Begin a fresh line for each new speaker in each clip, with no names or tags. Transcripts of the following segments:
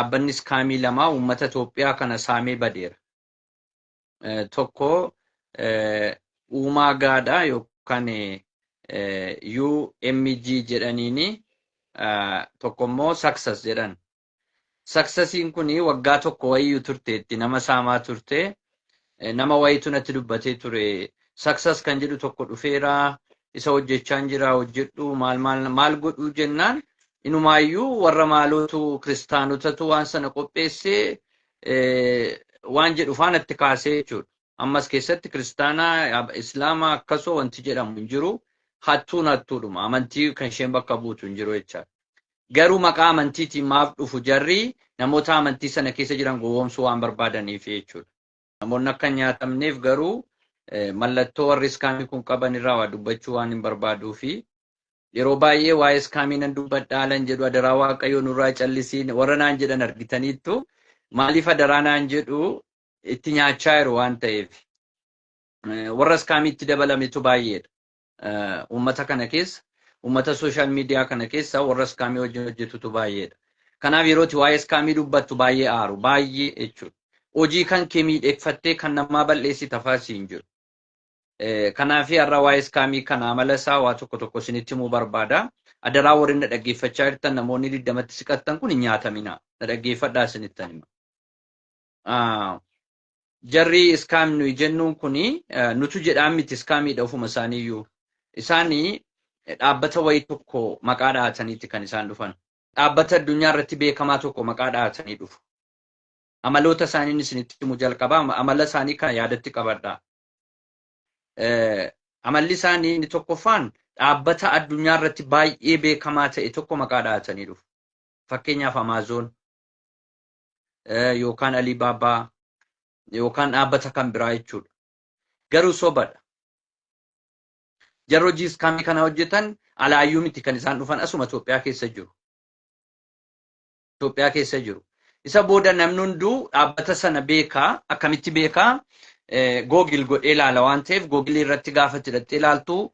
Dhaabbanni scamii lama uummata Itoophiyaa kana saamee badeera. Tokko Uumaa Gaadhaa yookaan UMG jedhaniini, tokko immoo Success jedhan. Successiin kun waggaa tokko wayiyyuu turteetti nama saamaa turte. Nama wayiitu natti dubbatee ture. Success kan jedhu tokko dhufeera, isa hojjechaa jira, hojjedhu, maal maal maal godhuu jennaan, inumaayyuu warra maalootu kiristaanotatu waan sana qopheessee waan jedhu faanatti kaasee jechuudha. Ammas keessatti kiristaanaa, islaama akkasoo wanti jedhamu hin jiru. Hattuun hattuudhuma. Amantii kan isheen bakka buutu hin jiru jechaadha. Garuu maqaa amantiitiin maaf dhufu jarri? Namoota amantii sana keessa jiran gowwoomsuu waan barbaadaniif jechuudha. Namoonni akka hin nyaatamneef garuu mallattoo warri scamii kun qaban irraa waa dubbachuu waan hin barbaaduu fi yeroo baay'ee waa'ee scamii nan dubbadha alan jedhu, "Adaraa Waaqayyoo, nurraa callisiin" warra naan jedhan argitaniittu. Maaliif adaraa naan jedhu? Itti nyaachaa jiru waan ta'eef. Warra scamiitti dabalametu baay'eedha. Uummata kana keessa, uummata social media kana keessa warra scamii wajjin hojjetutu baay'eedha. Kanaaf yeroo waa'ee scamii dubbattu baay'ee aaru, baay'ee jechuudha. Hojii kan kee miidhegfattee kan namaa bal'eessita faasii hin jiru. Kanaaf har'a waa'ee scamii kana amala isaa waa tokko tokko isinitti himuu barbaada. Adaraa, warri na dhaggeeffachaa jirtan, namoonni 20tti siqattan kun hin nyaatamina. Na dhaggeeffadhaa, isinittan hima. Jarri scam nuyi jennuun kuni, nutu jedhaan miti, scamiidha ofuma isaaniiyyuu. Isaanii dhaabbata wayii tokko maqaa dhahataniiti kan isaan dhufan. Dhaabbata addunyaa irratti beekamaa tokko maqaa dhahatanii dhufu. Amaloota isaanii isinitti himu jalqabaa. Amala isaanii kana yaadatti qabadhaa. Amalli isaanii inni tokkoffaan dhaabbata addunyaa irratti baay'ee beekamaa ta'e tokko maqaa dhahatanii dhufu. Fakkeenyaaf Amazon yookaan Alibaba yookaan dhaabbata kan biraa jechuudha. Garuu sobadha. Jarri hojii scamii kana hojjetan alaayyuu miti kan isaan dhufan, asuma Itoophiyaa keessa jiru. Itoophiyaa keessa jiru. Isa booda namni hunduu dhaabbata sana beekaa. Akkamitti beekaa? Google godhee ilaala waan ta'eef, Google irratti gaafa hidhattee ilaaltu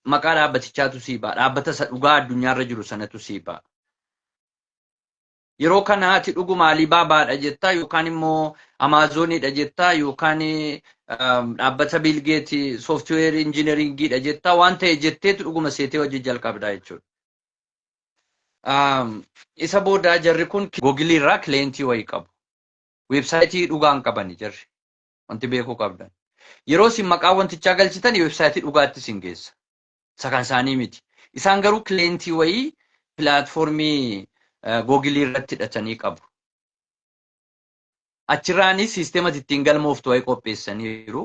maqaa dhaabbatichaatu sii ba'a. Dhaabbata isa dhugaa addunyaarra jiru sanatu sii ba'a. Yeroo kana ati dhuguma Alibaabaadha jettaa yookaan immoo Amazoniidha jettaa yookaan dhaabbata Bill Gates software engineeringiidha jettaa, waan ta'e jetteetu dhuguma seetee hojii jalqabdaa jechuudha. Isa booda jarri kun Google irraa clientii wayii qabu. Websiteii dhugaa hin qabani jarri. Wanti beekuu qabdan. Yeroo isin maqaa wantichaa galchitan websiteii dhugaatti isin geessa. Isa kan isaanii miti. Isaan garuu clientii wayii platformii Google irratti hidhatanii qabu. Achirraanis systema ittiin galmooftu wayii qopheessaniiru.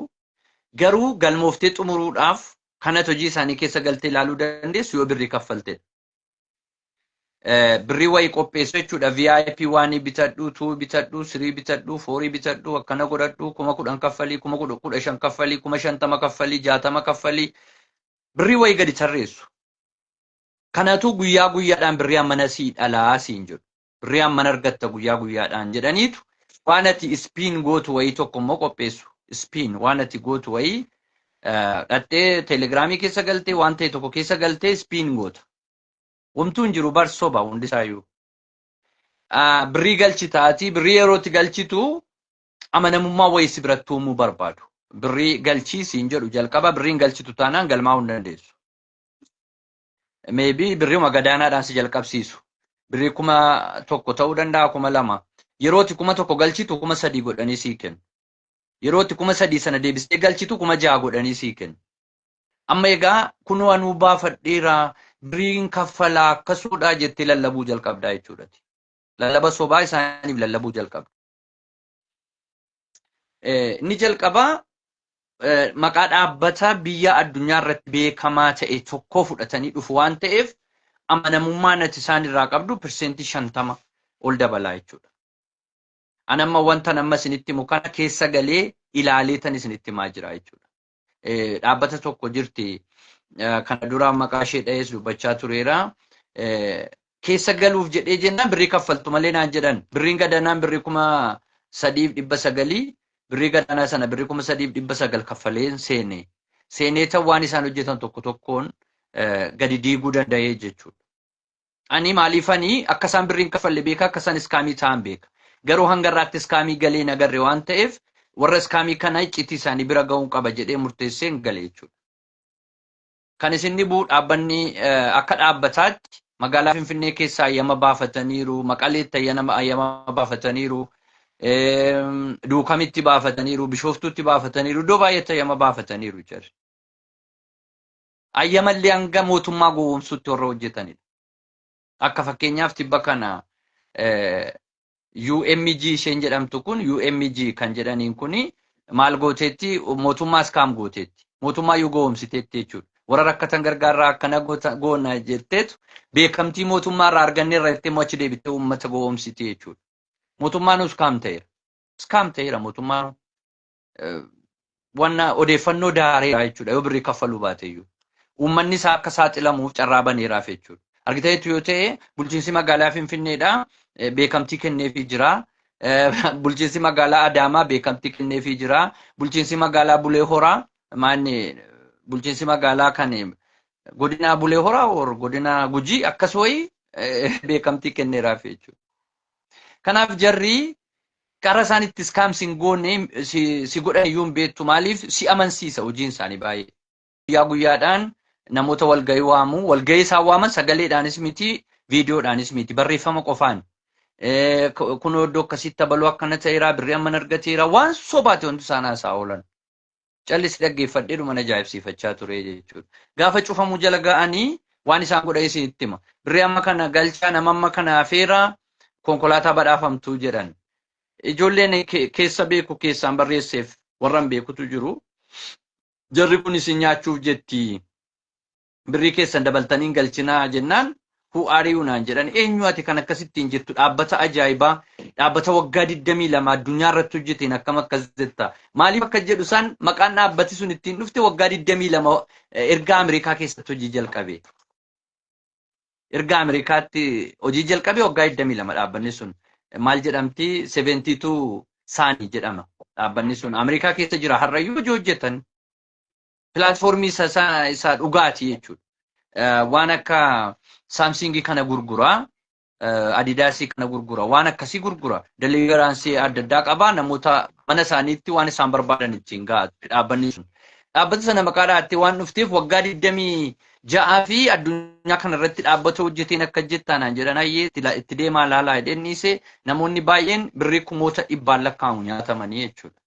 Garuu galmooftee xumuruudhaaf kanatu hojii isaanii keessa galtee ilaaluu dandeessu yoo birrii kaffaltedha. Birrii wayii qopheessu jechuudha. VIP one bitadhu, two bitadhu, three bitadhu, four bitadhu, akkana godhadhu, 10,000 kaffalii, 15,000 kaffalii, 50,000 kaffalii, 60 kaffalii. Birrii wayii gadi tarreessu. Kanatu guyyaa guyyaadhaan birrii hammana sii dhalaa siin jedhu. Birrii hammana argatta guyyaa guyyaadhaan jedhaniitu waan ati spin gootu wayii tokko immoo qopheessu. Spin waan ati gootu wayii, dhattee Telegramii keessa galtee, waan ta'e tokko keessa galtee spin goota. Wamtuu hin jiru bar, soba hundisaayyuu. Birrii galchitaatii, birrii yerootti galchitu amanamummaa wayii si biratti uumuu barbaadu. Birrii galchii siin jedhu jalqaba. Birriin galchitu taanaan galmaa'uu hin dandeessu. Maybe birriuma gadaanaadhaan si jalqabsiisu. Birrii 1000 ta'uu danda'a, 2000. Yerooti 1000 galchitu 3000 godhanii sii kennu. Yerooti 3000 sana deebistee galchitu 6000 godhanii sii kennu. Amma egaa kunoo anuu baafadheera, birriin kaffalaa akkasuudha jettee lallabuu jalqabdaa jechuudha. Lallaba sobaa isaaniif lallabuu jalqabda. Inni jalqabaa maqaa dhaabbata biyya addunyaa irratti beekamaa ta'e tokko fudhatanii dhufu waan ta'eef, amanamummaan ati isaan irraa qabdu 50% ol dabalaa jechuudha. Ani amma wanta amma isinitti himu kana keessa galee ilaalee tan isinitti himaa jira jechuudha. Dhaabbata tokko jirti, kana dura maqaa ishee dha'ees dubbachaa tureera. Keessa galuuf jedhee jennaan, birrii kaffaltu malee naan jedhan. Birriin gadanaan birrii 3,900. Birrii gadaanaa sana birrii 3,900 kaffaleen seene. Seenee ta'u waan isaan hojjetan tokko tokkoon gadi diiguu danda'ee jechuudha. Ani maaliifanii akka isaan birriin kaffalle beeka, akka isaan scamii ta'an beeka. Garuu hanga irraatti scamii galee hin agarre waan ta'eef, warra scamii kana iccitii isaanii bira ga'uun qaba jedhee murteessee hin gale jechuudha. Kan isin dhibu, dhaabbanni akka dhaabbataatti magaalaa Finfinnee keessaa ayyama baafataniiru, Maqaleetti ayyama baafataniiru, Duukamitti baafataniiru, Bishooftuutti baafataniiru, iddoo baay'eetti ayyama baafataniiru jarri. Ayyamallee hanga mootummaa gowwoomsuutti warra hojjetanidha. Akka fakkeenyaaf, tibba kana UMG isheen jedhamtu kun, UMG kan jedhaniin kuni maal gooteetti? Mootummaa scam gooteetti. Mootummaa iyyuu gowwoomsiteetti jechuudha. Warra rakkatan gargaarraa, akkana goona jetteetu, beekamtii mootummaa irraa arganneerra jettee immoo achi deebitee uummata gowwoomsite jechuudha. Mootummaan scam ta'eera. Scam ta'eera mootummaan. Wanna odeeffannoo daareera jechuudha yoo birrii kaffaluu baate iyyuu. Uummanni isaa akka saaxilamuuf carraa baneeraaf jechuudha. Argiteetu yoo ta'e, bulchiinsi magaalaa Finfinneedha beekamtii kenneefii jira. Bulchiinsi magaalaa Adaamaa beekamtii kenneefii jira. Bulchiinsi magaalaa Bulee Horaa maanni, bulchiinsi magaalaa kan godina Bulee Horaa or godina Gujii akkas wayii beekamtii kenneeraaf jechuudha. Kanaaf jarri qara isaan itti scam sin goone si godhan iyyuu hin beektu. Maaliif si amansiisa hojiin isaanii baay'ee. Guyyaa guyyaadhaan namoota walgahii waamu. Walgahii isaan waaman sagaleedhaanis miti, viidiyoodhaanis miti, barreeffama qofaan. Kunoo iddoo akkasitti abaluu akkana ta'eera, birrii amman argateera, waan sobaate wanti isaan haasaa oolan. Callisi dhaggeeffadhee dhuma ajaa'ibsiifachaa ture jechuudha. Gaafa cufamuu jala ga'anii waan isaan godhan isinitti hima. Birrii amma kana galchaa, nama amma kana afeera, konkolaataa badhaafamtuu jedhan. Ijoolleen keessa beeku keessaan barreesseef warra hin beekutu jiru. Jarri kun isin nyaachuuf jetti. Birrii keessan dabaltanii hin galchinaa jennaan, "Who are you?" naan jedhan. Eenyu ati kan akkasittiin jirtu? Dhaabbata ajaa'ibaa, dhaabbata waggaa 22 addunyaa irratti hojjeteen akkam akkas jetta? Maaliif akka jedhu isaan maqaan dhaabbati sun ittiin dhufte waggaa 22 erga Ameerikaa keessatti hojii jalqabe. Erga Ameerikaatti hojii jalqabe waggaa 22 dhaabbanni sun. Maal jedhamti? 72 Sunny jedhama dhaabbanni sun. Ameerikaa keessa jira, har'ayyuu hojii hojjetan. Platformii isa dhugaati jechuudha. Waan akka Samsungii kana gurguraa, Adidasii kana gurgura, waan akkasii gurgura. Deliverance adda addaa qaba. Namoota mana isaaniitti waan isaan barbaadan ittiin ga'a dhaabbanni sun. Dhaabbata sana maqaa dhaattee waan dhufteef, waggaa 26 fi addunyaa kana irratti dhaabbata hojjeteen akka jettaanaan jedhan. Hayyee, itti deemaa laalaa jedheen dhiisee. Namoonni baay'een birrii kumoota dhibbaan lakkaa'amu nyaatamanii jechuudha.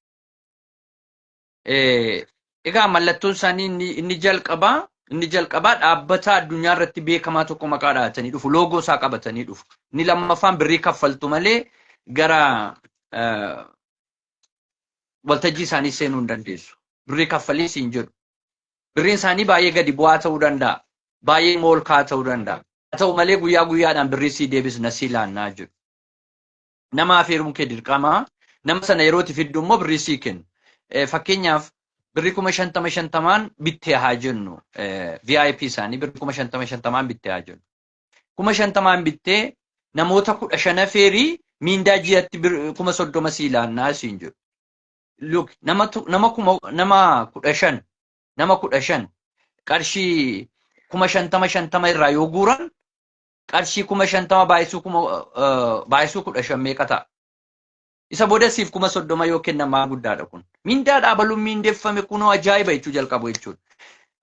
Egaa mallattoon isaanii inni jalqabaa dhaabbata addunyaa irratti beekamaa tokko maqaa dhahatanii dhufu, logo isaa qabatanii dhufu. Inni lammaffaan birrii kaffaltu malee gara waltajjii isaanii seenuu hin dandeessu. Birrii kaffalii siin jedhu. Birriin isaanii baay'ee gadi bu'aa ta'uu danda'a. Baay'ee immoo ol ka'aa ta'uu danda'a. Haa ta'u malee, guyyaa guyyaadhaan birrii sii deebisna, sii laannaa jedhu. Nama afeeruun kee dirqama. Nama sana yeroo itti fiddu immoo birrii sii kennu. Fakkeenyaaf, birrii 50,000 50n bittee haa jennu. VIP isaanii birrii 50,000 50n bittee haa jennu. 50,000n bittee namoota 15 afeerii, miindaa ji'atti 30,000 sii laannaa siin jedhu. Look, nama 15, nama 15 qarshii 50,000 50 irraa yoo guuran, qarshii 50,000 baay'isuu 15 meeqa ta'a? Isa booda siif 30,000 yoo kennan maal guddaadha kun? Mindaa dhaabaluun miindeeffame kunoo ajaa'iba jechuu jalqabu jechuudha.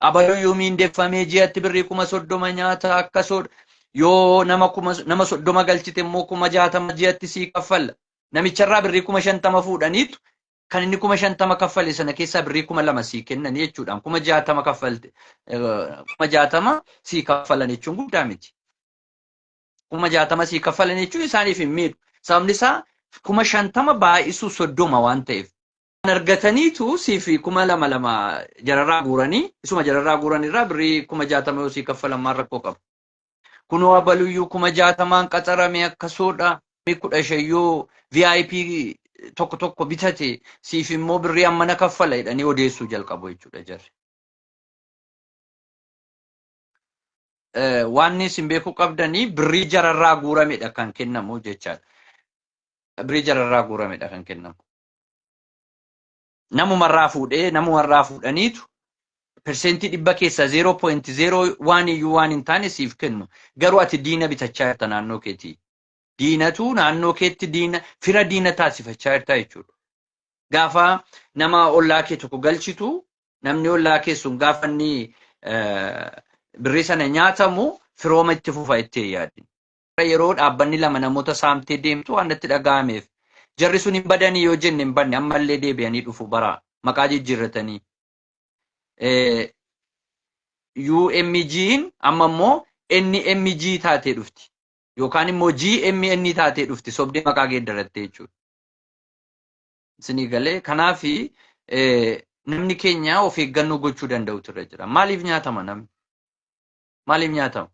Abaluu yoo miindeeffamee ji'atti birrii 30,000 nyaata akkasoodha. Yoo nama 30 galchite immoo 60,000 ji'atti sii kaffalla. Namicharraa birrii 50,000 fuudhaniitu, kan inni 50,000 kaffale sana keessaa birrii 2,000 sii kennanii jechuudhaan 60,000 kaffalte, 60,000 sii kaffalan jechuun guddaa miti. 60,000 sii kaffalan jechuun isaaniif hin miidhu. Sababni isaa 50,000 baay'isuu 30 waan ta'eef. Kan argataniitu siif 2,000 lama jararraa guuranii, isuma jararraa guuran irraa birrii 60,000 yoo sii kaffalan maal rakkoo qaba? Kunoo abaluyyuu 60,000n qaxarame akkasoodha. 15 yoo VIP tokko tokko bitate siif immoo birrii ammana kaffala jedhanii odeessuu jalqabu jechuudha jarri. Waan isin beekuu qabdanii, birrii jararraa guuramedha kan kennamu jechaadha. Birrii jararraa guuramedha kan kennamu. Namumarraa fuudhee, namumarraa fuudhaniitu 100% keessaa 0.01 iyyuu waan hin taane siif kennu. Garuu ati diina bitachaa jirta naannoo keetii. Diinatu naannoo keetti diina fira diina taasifachaa jirta jechuudha. Gaafa nama ollaa kee tokko galchitu, namni ollaa kee sun gaafa inni birrii sana nyaatamu firooma itti fufa itti yaadin. Yeroo dhaabbanni lama namoota saamtee deemtu waan natti dhaga'ameef, jarri sun hin badanii yoo jenne, hin badne, ammallee deebi'anii dhufu bara maqaa jijjiirratanii. UMG'n amma immoo NMG taatee dhufti. Yookaan immoo GMN taatee dhufti, sobdee maqaa geeddarattee jechuudha. Isinii galee? Kanaafi namni keenya of eeggannoo gochuu danda'utu irra jira. Maaliif nyaatama namni? Maaliif nyaatama?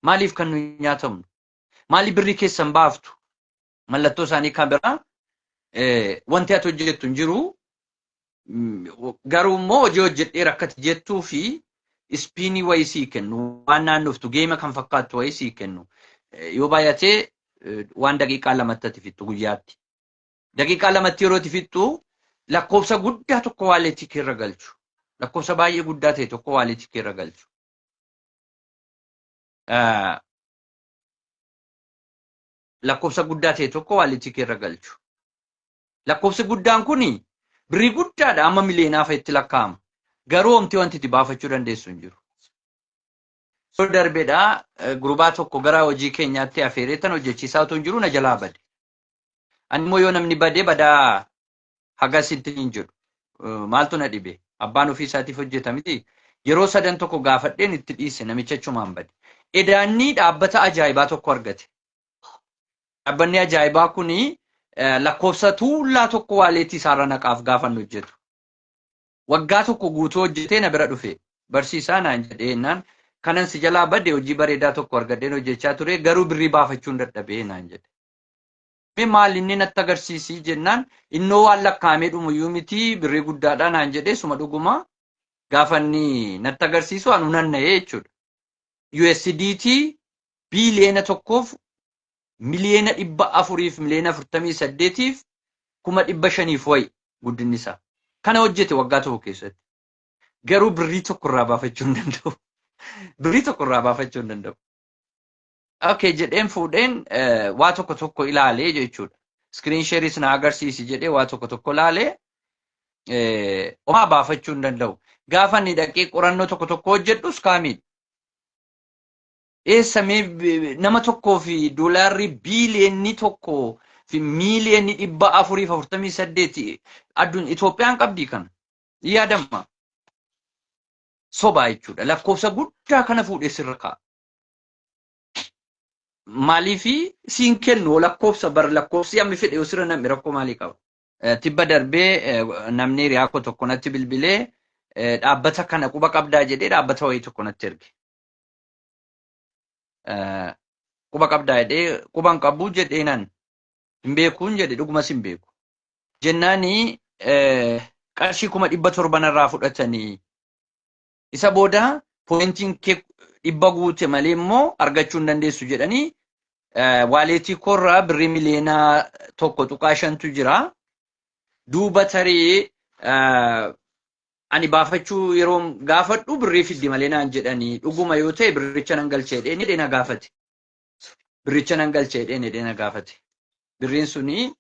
Maaliif kan nuyi nyaatamnu? Maaliif birrii keessan baaftu? Mallattoo isaanii kan biraa wanti ati hojjettu hin jiru. Garuu immoo hojii hojjedhee rakkati jettuu fi spin wayii sii kennu, waan naannoftu game kan fakkaattu wayii sii kennu. Yoo baay'atee waan daqiiqaa 2tti ati fixxu guyyaatti. Daqiiqaa 2tti yeroo ati fixxu lakkoofsa guddaa tokko wallet keerra galchu. Lakkoofsa baay'ee guddaa ta'e tokko wallet keerra galchu. Lakkoofsa guddaa ta'e tokko wallet keerra galchu. Lakkoofsi guddaan kuni birrii guddaadha, amma miliyeenaa fa'itti lakkaa'ama. Garuu homtii wanti itti baafachuu dandeessu hin jiru. So darbeedha, gurbaa tokko gara hojii keenyaatti afeeree tan hojjechiisaa otoo hin jiru na jalaa bade. Ani immoo yoo namni badee badaa hagasitti hin jedhu. Maaltu na dhibe? Abbaan ofii isaatiif hojjeta miti. Yeroo sadan tokko gaafadheen itti dhiise, namicha achumaan bade. Edaanni dhaabbata ajaa'ibaa tokko argate. Dhaabbanni ajaa'ibaa kuni lakkoofsa tuullaa tokko wallet isaarra naqaaf gaafa inni hojjetu. Waggaa tokko guutuu hojjetee na bira dhufe. "Barsiisaa," naan jedhee naan, "kanan si jalaa bade hojii bareedaa tokko argadheen hojjechaa ture, garuu birrii baafachuun dadhabee," naan jedhe. "Mee maal inni natti agarsiisii?" jennaan, "Innoo waan lakkaa'amee dhumuyyuu miti, birrii guddaadha," naan jedhee. Suma dhuguma gaafa inni natti agarsiisu anu nanna'ee jechuudha. USDT 1,448,500,000 wayi guddinni isaa. Kana hojjete waggaa tokko keessatti. Garuu birrii tokko irraa baafachuu hin danda'u. Birrii tokko irraa baafachuu hin danda'u. Okay jedheen fuudheen waa tokko tokko ilaalee jechuudha. Screen shareis na agarsiisi jedhee waa tokko tokko ilaalee homaa baafachuu hin danda'u. Gaafa inni dhaqee qorannoo tokko tokko hojjedhu scamiidha. Eessa mee nama tokkoo fi doolaarri 1,448,000,000 addun Itoophiyaan qabdii kana. Yaadamma. Sobaa jechuudha. Lakkoofsa guddaa kana fuudhee sirra kaa'a. Maaliifi siin kennu lakkoofsa bar lakkoofsi hammi fedhe yoo sirra namni rakkoo maalii qaba? Tibba darbee namni hiriyaa koo tokko natti bilbilee, "Dhaabbata kana quba qabdaa?" jedhee dhaabbata wayii tokko natti erge. "Quba qabdaa?" jedhee, "Quban qabuu," jedhee, "nan hin beekuun," jedhe, "dhugumas hin beeku." Jennaani qarshii 700,000 narraa fudhatanii, isa booda pointiin kee 100 guute malee immoo argachuu hin dandeessu jedhanii, wallet koorraa birrii 1.5 miliyoonatu jira. Duuba tarii ani baafachuu yeroo gaafadhu birrii fiddi malee naan jedhanii, dhuguma yoo ta'e birricha nan galchee jedhee na gaafate. Birricha nan galchee jedhee na gaafate. Birriin suni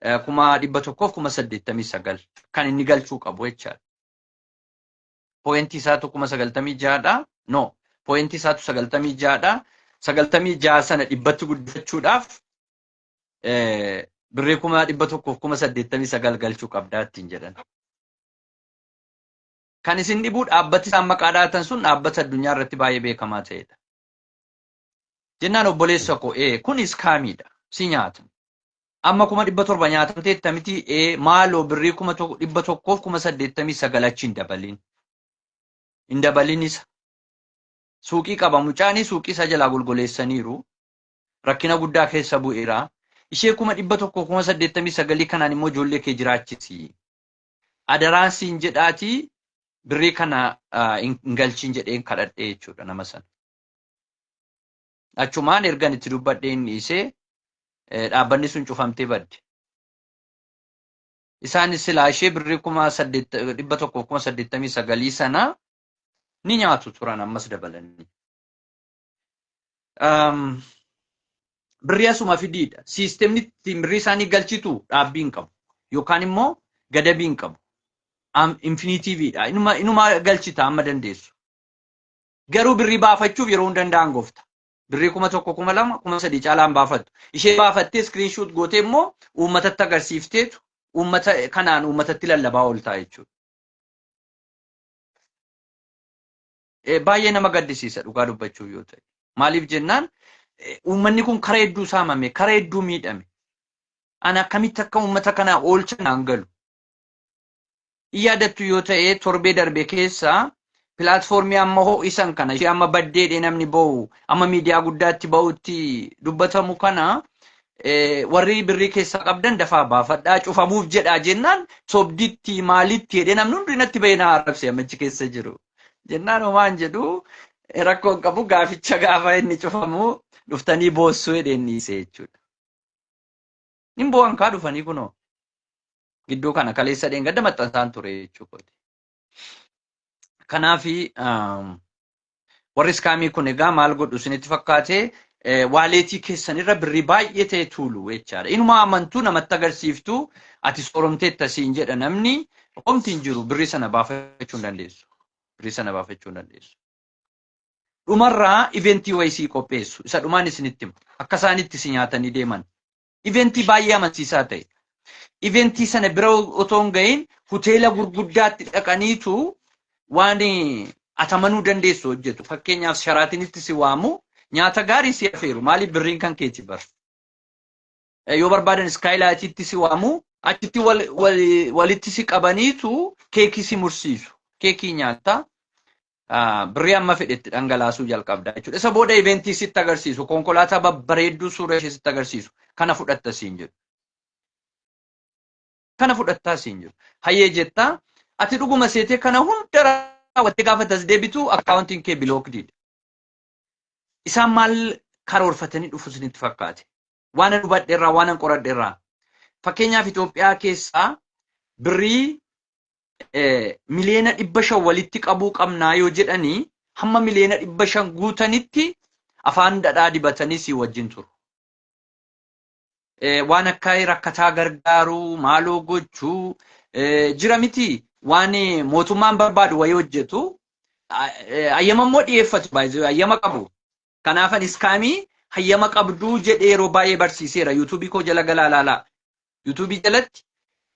189,000 kan inni galchuu qabu jechaadha. Point isaatu 96,000dha. No, point isaatu 96dha. 96 sana 100tti guddifachuudhaaf birrii 189,000 galchuu qabdaa ittiin jedhan. Kan isin dhibuu dhaabbati isaan maqaa dhaatan sun dhaabbata addunyaa irratti baay'ee beekamaa ta'edha. Jennaan, "Obboleessa koo, kun scamiidha. Si nyaatan. Amma 700,000 nyaatamteetta miti? Ee. Maaloo birrii 189,000 achi hin dabalin. Hin dabalin isa." Suuqii qaba mucaanii, suuqii isaa jalaa golgoleessaniiru. Rakkina guddaa keessa bu'eera. Ishee 189,000 kanaan immoo ijoollee kee jiraachisi. Adaraan siin jedhaatii birrii kana hin galchin jedheen kadhadhee jechuudha nama sana. Achumaan ergan itti dubbadhee inni dhiisee dhaabbanni sun cufamtee badde. Isaanis silaa ishee birrii 1,189,000 sana ni nyaatu turan ammas dabalanii. Birrii asuma fidiidha. Siistemni ittiin birrii isaanii galchitu dhaabbii hin qabu. Yookaan immoo gadabii hin qabu. Infinitiiviidha. Inuma galchita amma dandeessu. Garuu birrii baafachuuf yeroo hin danda'an goofta. Birrii 1000, 2000, 3000 caalaan baafattu. Ishee baafattee screenshot gootee immoo uummatatti agarsiifteetu uummata kanaan uummatatti lallabaa ooltaa jechuudha. Baay'ee nama gaddisiisa dhugaa dubbachuuf yoo ta'e. Maaliif jennaan uummanni kun kara hedduu saamame, kara hedduu miidhame. Ani akkamitti akka uummata kanaa oolcha naan galu. In yaadattu yoo ta'e torbee darbe keessa pilaatfoormii amma ho'isan kana ishee amma baddeedhee namni ba'u amma miidiyaa guddaatti ba'utti dubbatamu kana warri birrii keessaa qabdan dafaa baafadhaa cufamuuf jedhaa jennaan sobditti maalitti jedhee namni hundi natti bahee na arrabse ammachi keessa jiru. Jennaan homaan jedhu rakkoo hin qabu gaaficha gaafa inni cufamu dhuftanii boossuu jedheen dhiise jechuudha. Hin boo'an kaa dhufanii kunoo. Gidduu kana kaleessa dheengadda maxxansaan ture jechuudha. Kanaafi warri iskaamii kun egaa maal godhu isinitti fakkaate waaleetii keessan irra birrii baay'ee ta'e tuulu jechaadha. Inuma amantuu namatti agarsiiftu ati sooromteetta siin jedha namni homti hin jiru birrii sana baafachuu hin dandeessu. Birrii sana baafachuu hin dandeessu. Dhumarraa iventii wayii sii qopheessu. Isa dhumaan isinitti hima. Akka isaanitti si nyaatanii deeman. Iventii baay'ee amansiisaa ta'e. Iventii sana bira otoo hin gahin hoteela gurguddaatti dhaqaniitu waan atamanuu dandeessu hojjetu. Fakkeenyaaf Sharaatinitti si waamu nyaata gaarii si afeeru. Maaliif birriin kan keeti bar. Yoo barbaadan iskaayilaayitiitti si waamu achitti walitti si qabaniitu keekii si mursiisu. Keekii nyaatta. Birrii amma fedhetti dhangalaasuu jalqabda jechuudha. Isa booda iventii sitti agarsiisu, konkolaataa babbareedduu suura ishee sitti agarsiisu. Kana fudhatta siin jedhu. Kana fudhattaa siin jedhu. Hayyee jettaa ati dhuguma seetee kana hunda raawwattee gaafa tas deebitu akkaawuntiin kee bilookdiidha. Isaan maal karoorfatanii dhufu isinitti fakkaate? Waan an hubadhe irraa, waan an qoradhe irraa. Fakkeenyaaf Itoophiyaa keessaa birrii 500,000,000 walitti qabuu qabnaa yoo jedhanii hamma 500,000,000 guutanitti afaan dhadhaa dibatanii sii wajjin turu. Waan akka rakkataa gargaaruu, maaloo gochuu jira miti waan mootummaan barbaadu wayii hojjetu. Hayyama immoo dhiyeeffatu baay'ee hayyama qabu. Kanaaf ani iskaamii hayyama qabduu jedhee yeroo baay'ee barsiiseera. Yuutuubii koo jala galaa ilaalaa. Yuutuubii jalatti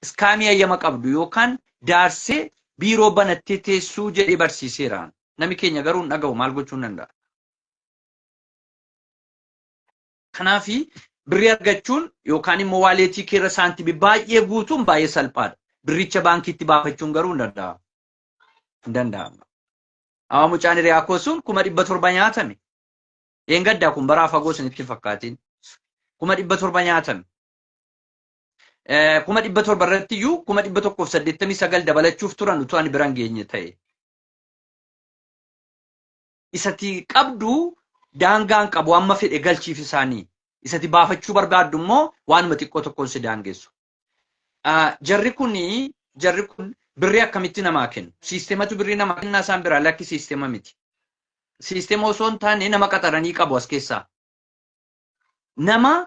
iskaamii hayyama qabdu yookaan daarsee biiroo banattee teessuu jedhee barsiiseera. Nami keenya garuu hin dhaga'u maal gochuu hin danda'a. Kanaaf birrii argachuun yookaan immoo waaleetii keerra saantimii baay'ee guutuun baay'ee salphaadha. Birricha baankiitti baafachuun garuu hin danda'amu. Hin danda'amu. Amma mucaan hiriyaa koo sun 700,000 nyaatame. Dheengaddaa kun baraa fagoo isinitti hin fakkaatin. 700,000 nyaatame. 700,000 irratti iyyuu 189,000 dabalachuuf turan utuu ani bira hin geenye ta'e. Isati qabdu daangaan qabu amma fedhe galchiif isaanii. Isati baafachuu barbaaddu immoo waanuma xiqqoo tokkoon si daangessu. Jarri kun jarri kun birrii akkamitti namaa kennu? Siistematu birrii namaa kennaa isaan biraa lakki siistema miti. Siistema osoo hin taane nama qaxaranii qabu as keessaa. Nama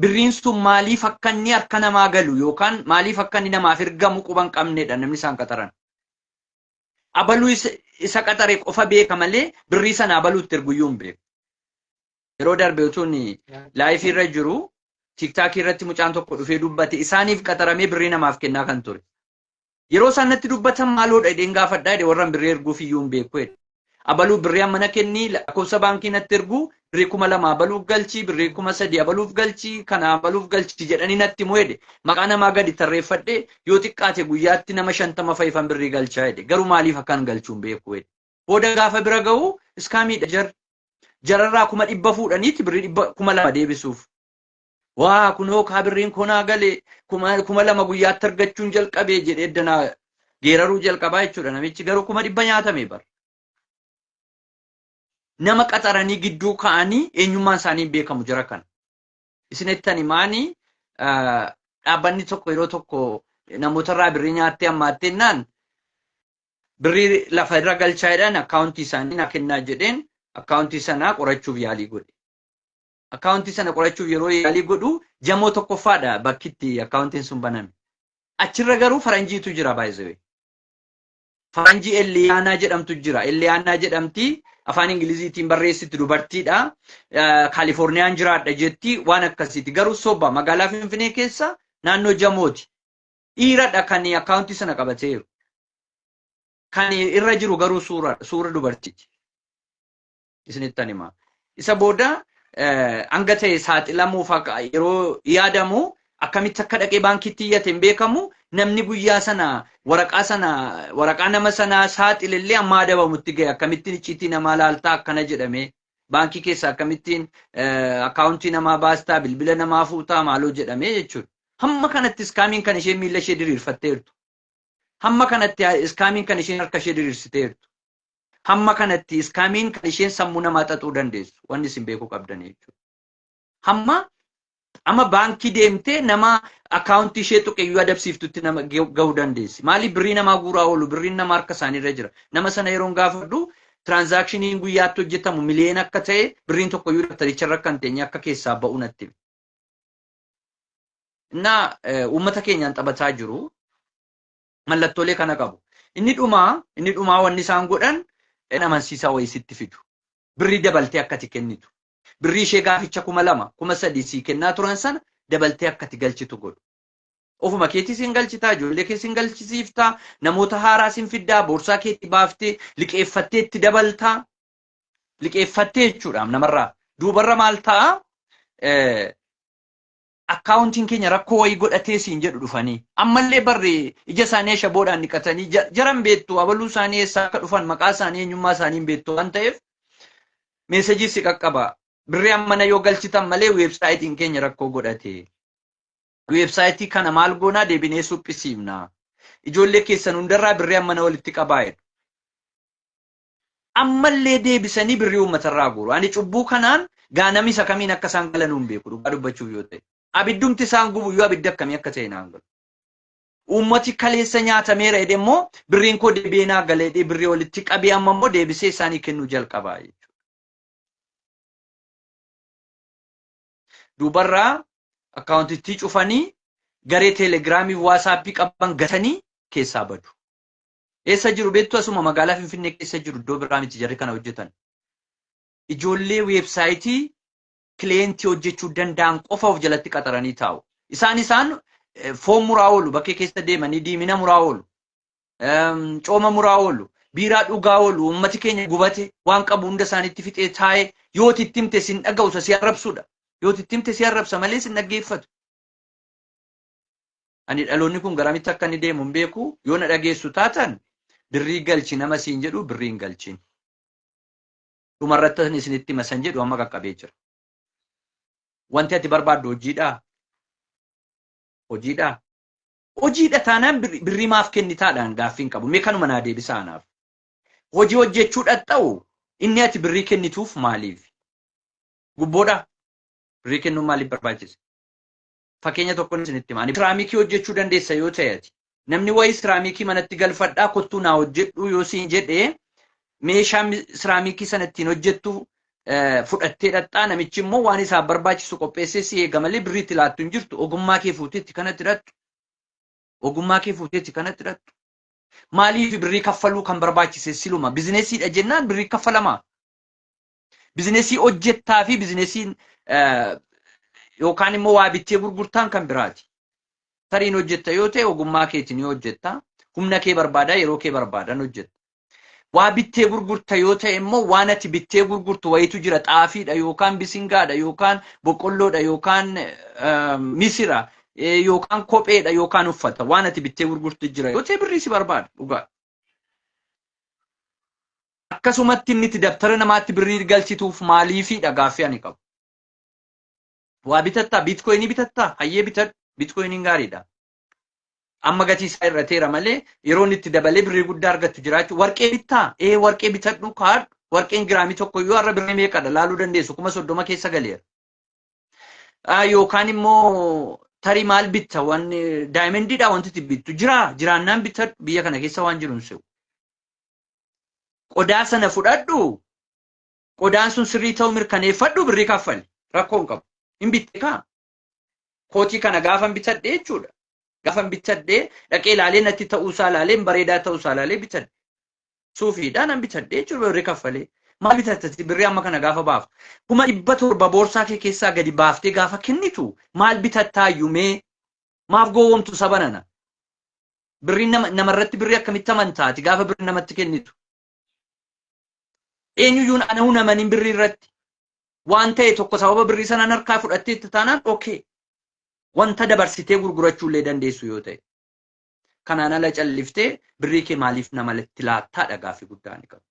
birriin sun maaliif akka inni harka namaa galu yookaan maaliif akka inni namaaf ergamu quba hin qabnedha namni isaan qaxaran. Abaluu isa qaxare qofa beeka malee birrii sana abaluutti erguyyuu hin beeku. Yeroo darbe utuun laayifii irra jiru tiiktaakii irratti mucaan tokko dhufee dubbate isaaniif qaxaramee birrii namaaf kennaa kan ture. Yeroo isaan natti dubbatan maaloodha jedheen gaafadhaa jedhe warran birrii erguuf iyyuu hin beeku jedhe. Abaluu birrii amma na kenni lakkoofsa baankii natti ergu birrii 2000 abaluuf galchi birrii 3000 abaluuf galchi kana abaluuf galchi jedhanii natti himu jedhe. Maqaa namaa gadi tarreeffadhe yoo xiqqaate guyyaatti nama 50 fa'ifan birrii galchaa jedhe. Garuu maaliif akkan galchuu hin beeku jedhe. Booda gaafa bira ga'u iskaamiidha jarri. Jararraa 100,000 fuudhaniiti birrii 2,000 deebisuuf. Waa kunoo kaa birriin koo naa gale 2000 guyyaatti argachuun jalqabe jedhee edda naa geeraruu jalqabaa jechuudha namichi garuu 100,000 nyaatame bar. Nama qaxaranii gidduu ka'anii eenyummaan isaanii hin beekamu jara kana. Isinittan himaanii dhaabbanni tokko yeroo tokko Namootarraa birrii nyaattee hammaattee naan birrii lafa irra galchaa jedhan, akkaawuntii isaanii naa kennaa jedheen, akkaawuntii sanaa qorachuuf yaalii godhe. Akkaawuntii sana qorachuuf yeroo yaalii godhu Jamoo tokkoffaadha bakkitti akkaawuntiin sun baname. Achirra garuu faranjiitu jira baay'isee. Faranjii Elliyaanaa jedhamtu jira. Elliyaanaa jedhamti, afaan Ingiliziitiin barreessitti, dubartiidha. Kaalifoorniyaan jiraadha jetti, waan akkasiiti. Garuu soba, magaalaa Finfinnee keessa naannoo Jamooti. Dhiiradha kan akkaawuntii sana qabateeru. Kan irra jiru garuu suura dubartiiti. Isinittan hima. Isa booda hanga ta'e saaxilamuuf yeroo yaadamu, akkamitti akka dhaqee baankiitti iyyate hin beekamu, namni guyyaa sana waraqaa sana, waraqaa nama sanaa saaxilellee amma adabamutti gahe. Akkamittiin icciitii namaa laaltaa akkana jedhame, baankii keessa akkamittiin akkaawuntii namaa baastaa, bilbila namaa fuutaa, maaloo jedhame jechuudha. Hamma kanatti scamiin kan isheen miilla ishee diriirfatteertu. Hamma kanatti scamiin kan isheen harka ishee diriirsiteertu. Hamma kanatti scamiin kan isheen sammuu namaa xaxuu dandeessu wanni isin beekuu qabdan jechuudha. Hamma amma baankii deemtee nama akkaawuntii ishee tuqeyyuu adabsiiftutti nama gahuu dandeessi. Maaliif birrii namaa guuraa oolu? Birriin namaa harka isaaniirra jira. Nama sana yeroon gaafadhu, transactioniin guyyaatti hojjetamu miliyoona akka ta'e, birriin tokkoyyuu dabtaricharra akka hin teenye, akka keessaa ba'u natti hime. Innaa uummata keenyaan taphataa jiru, mallattoolee kana qabu. Inni dhumaa wanni isaan godhan amansiisaa wayii sitti fidu. Birrii dabaltee akkati kennitu. Birrii ishee gaaficha 2000, 3000 sii kennaa turan sana dabaltee akkati galchitu godhu. Ofuma keetii siin galchitaa, ijoollee kee siin galchisiiftaa, namoota haaraa siin fiddaa, boorsaa keetii baaftee liqeeffattee itti dabaltaa. Liqeeffattee jechuudha namarraa. Duubarra maal ta'a? Akkaawuntiin keenya rakkoo wayii godhatee siin jedhu dhufanii. Ammallee barri ija isaanii ashaboodhaan dhiqatanii jaran beektu, abaluu isaanii, eessaa akka dhufan, maqaa isaanii, eenyummaa isaanii hin beektu waan ta'eef, message si qaqqaba. Birrii ammana yoo galchitan malee websiteiin keenya rakkoo godhate. Website kana maal goonaa, deebinee suphisiifna. Ijoollee keessan hundarraa birrii ammana walitti qabaa jedhu. Ammallee deebisanii birrii uummatarraa guuru. Ani cubbuu kanaan gaanami isa kamiin akka isaan galan hin beeku, dhugaa dubbachuuf yoo ta'e. Abiddumti isaan gubu yoo abidda akkamii akka ta'e naan galu. Uummati kaleessa nyaatameera jedhe immoo, birriin koo deebi'ee naa galee jedhee birrii walitti qabee, amma immoo deebisee isaanii kennuu jalqabaa jechuudha. Duubarraa akkaawuntittii cufanii, garee Telegramii, WhatsAppii qaban gatanii keessaa badu. Eessa jiru beektu? Asuma magaalaa Finfinnee keessa jiru, iddoo biraa miti jarri kana hojjetan. Ijoollee website client hojjechuu danda'an qofa of jalatti qaxaranii taa'u. Isaan foon muraa oolu, bakkee keessa deemanii diimina muraa oolu, cooma muraa oolu, biiraa dhugaa oolu, uummati keenya gubate waan qabu hunda isaaniitti fixee taa'ee, yoo itti himte sin dhaga'u, si arrabsuudha. Yoo itti himte si arrabsa malee sin dhaggeeffatu. Ani dhaloonni kun garamitti akka inni deemu hin beeku. Yoo na dhageessu taatan, birrii galchi nama siin jedhu birrii hin galchin. Dhumarratti isinitti himasan jedhu amma qaqqabee jira. Wanti ati barbaaddu hojiidhaa? Hojiidhaa? Hojiidha taanaan birrii maaf kennitaadhaan gaaffii hin qabu. Mee kanuma naa deebisaa anaaf. Hojii hojjechuu dhaxxa'u, inni ati birrii kennituuf maaliif? Gubboodhaa? Birrii kennuun maaliif barbaachise? Fakkeenya tokkoon isinitti hima. Siraamikii hojjechuu dandeessa yoo ta'e ati. Namni wayii siraamikii manatti galfadhaa, kottuu naa hojjedhu yoo siin jedhee, meeshaa siraamikii sana ittiin hojjettu fudhattee dhaqxaa, namichi immoo waan isaaf barbaachisu qopheessee si eega malee birrii itti laattu hin jirtu. Ogummaa kee fuuteetti kanatti hidhattu. Ogummaa kee fuuteetti kanatti hidhattu. Maaliif birrii kaffaluu kan barbaachise siluma? Businessiidha jennaan birrii kaffalamaa. Business hojjettaa fi businessiin yookaan immoo waa bittee gurgurtaan kan biraati. Tariin hojjetta yoo ta'e, ogummaa keetiin yoo hojjetta, humna kee barbaada, yeroo kee barbaadan hojjetta. Waa bittee gurgurta yoo ta'e immoo, waan ati bittee gurgurtu wayitu jira, xaafiidha yookaan bisingaadha yookaan boqqolloodha yookaan misira yookaan kopheedha yookaan uffata, waan ati bittee gurgurtu jira yoo ta'e, birrii si barbaada dhugaa. Akkasumatti inni itti dabtara namaatti birrii galchituuf maaliifidha gaaffii ani qabu. Waa bitattaa, bitcoin bitattaa, hayyee bitadhu, bitcoiniin gaariidha. Amma gatii isaa hir'ateera malee yeroo inni itti dabalee birrii guddaa argattu jiraachuu. Warqee bittaa, ee, warqee bitadhu, kaadhu. Warqeen giraamii tokko iyyuu har'a birrii meeqadha laaluu dandeessu, 30,000 keessa galeera. Yookaan immoo Tarii maal bitta? Wanni diamondiidha wanti itti bittu jira, jiraannaan bitadhu. Biyya kana keessa waan jiru hin se'u. Qodaa sana fudhadhu, qodaan sun sirrii ta'uu mirkaneeffadhu, birrii kaffali, rakkoo hin qabu. Hin bitte kaa. Kootii kana gaafan bitadhe jechuudha. Gaafan bitadhe dhaqee ilaalee, natti ta'uusaa ilaalee, bareedaa ta'uusaa ilaalee bitadhe. Suufiidhaan nan bitadhe jechuudha birrii kaffalee. Maal bitattati birrii amma kana gaafa baaftu? 700,000 boorsaa kee keessaa gadi baaftee gaafa kennitu maal bitattaayyuu mee? Maaf gowwoomtu saba nana? Birrii nama namarratti birrii akkamitti amantaati gaafa birrii namatti kennitu? Eenyuyyuun anahuu namaniin birrii irratti waan ta'e tokko sababa birrii sanaan harkaa fudhattee itti taanaan, okay. Wanta dabarsitee gurgurachuu illee dandeessu yoo ta'e. Kanaan ala calliftee birrii kee maaliif namatti laattaadha gaaffii guddaa ni qabu.